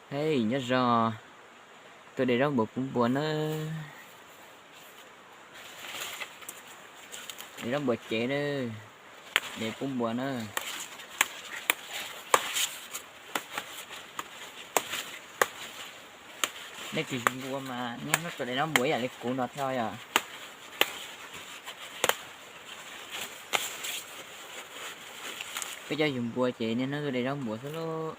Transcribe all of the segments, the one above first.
Hej, nyob zoo, tuaj de zaub npua pub npua na. De zaub npua cev na, de pub npua na. Nej tsis yug npua mas nej hnub tuaj de zaub npua ib yam li kuv no thiab yom. Peb cov yug npua ces niaj hnub tuaj de zaub npua xwb lauj.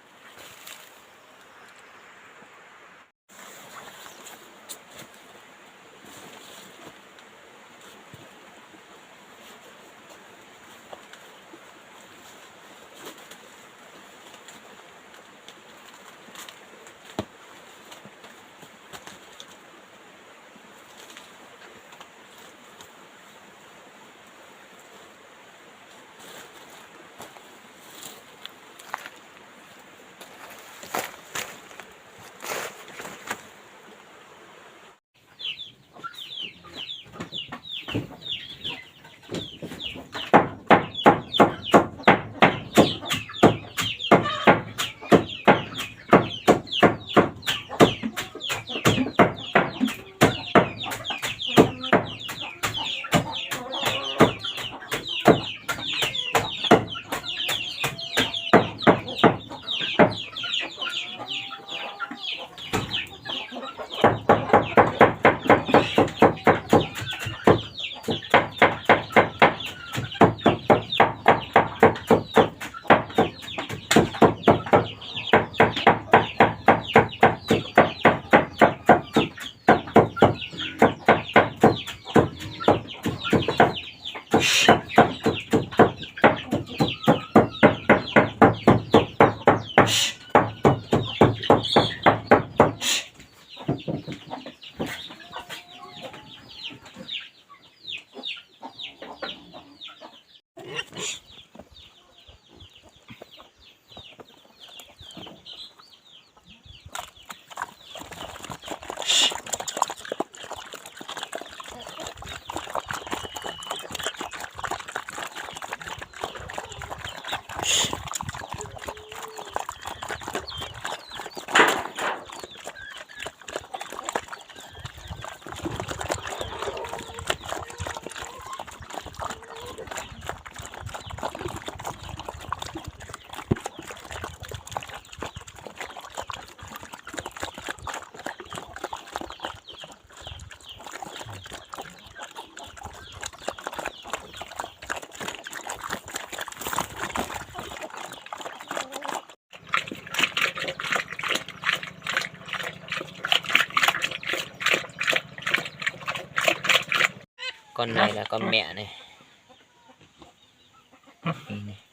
Con này là con mẹ này.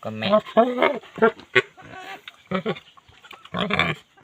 Con mẹ.